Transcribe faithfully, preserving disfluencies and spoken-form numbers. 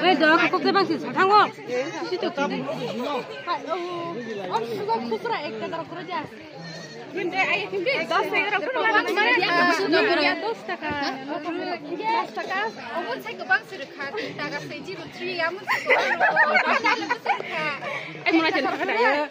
Wei, dok, kok tebang si, thango. Dos taka. Dos taka. Omo sai kwbang se rwkha, taka se zero three, amo sai kwbang rwkha. Ai, mura chen taka da.